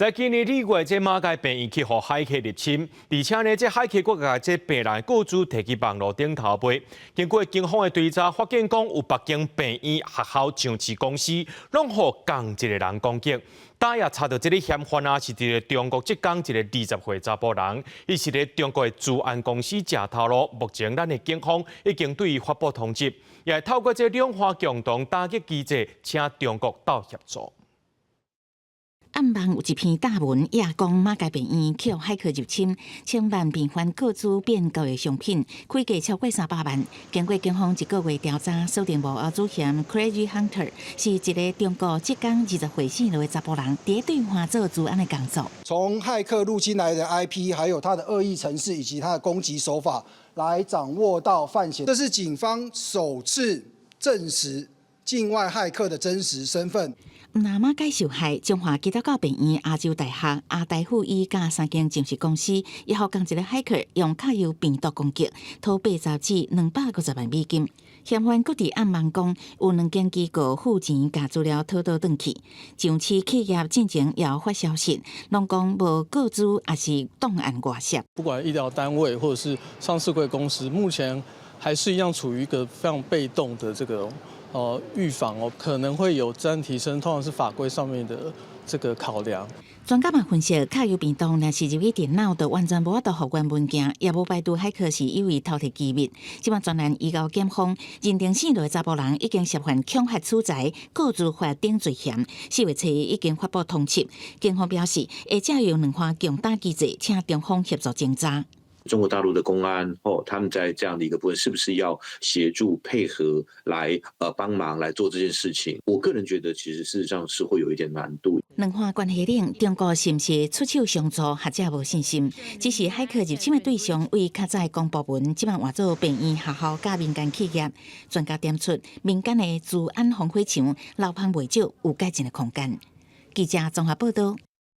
在今年2月，這馬偕病院去予駭客入侵，而且呢，這駭客閣共這病人個資提去網路頂頭賣。經過警方的追查，發現講有八間病院、學校、上市公司，攏予仝一个人攻擊。打也查著這个嫌犯啊，是佇咧中國浙江一个20歲查埔人，伊是咧中國的資安公司食頭路。目前咱的警方已經對伊發布通緝，也會透過這兩岸共同打擊機制，請中國鬥協助。暗網有一篇貼文，也講馬偕病院予駭客入侵，千萬病患個資變交易商品，開價超過300萬。經過警方一個月調查，鎖定幕後主嫌 Crazy Hunter 是一个中國浙江20歲四路的查埔人，佇對岸做資安的工作。從駭客入侵來的 IP，還有他的惡意程式以及他的攻擊手法，來掌握到犯嫌。這是警方首次證實境外駭客的真實身份。毋但馬偕受害，中華基督教病院、亞洲大學、亞大附醫佮三間上市公司，也予仝一个駭客用卡油病毒攻擊，討80至250萬美金。嫌犯閣佇暗網講，有兩間機構付錢共資料討倒轉去。上市企業進前也有發消息，攏講無個資抑是檔案外洩。不管醫療單位或者是上市櫃公司，目前還是一樣處於一個非常被動的這個預防哦，可能會有資安提升，通常是法規上面的這個考量。專家嘛分析，卡油病毒若是入去電腦，就完全無法度復原文件，也無排除駭客是有意偷提機密。這擺專案移交檢方認定，四個查埔人已經涉犯恐嚇取財、個資法等罪嫌。4月7日已經發布通緝。警方表示，會借由兩岸共打機制，請中方協助偵查。中國大陸的公安哦，他們在這樣的一個部分，是不是要協助配合來幫忙來做這件事情？我個人覺得，其實事實上是會有一點難度。兩岸關係冷，中國是毋是出手相助，學者無信心。只是駭客入侵的對象為較早的公部門，這擺換做病院、學校佮民間企業。專家點出，民間的資安防火牆，流芳袂少，有改進的空間。記者綜合報道。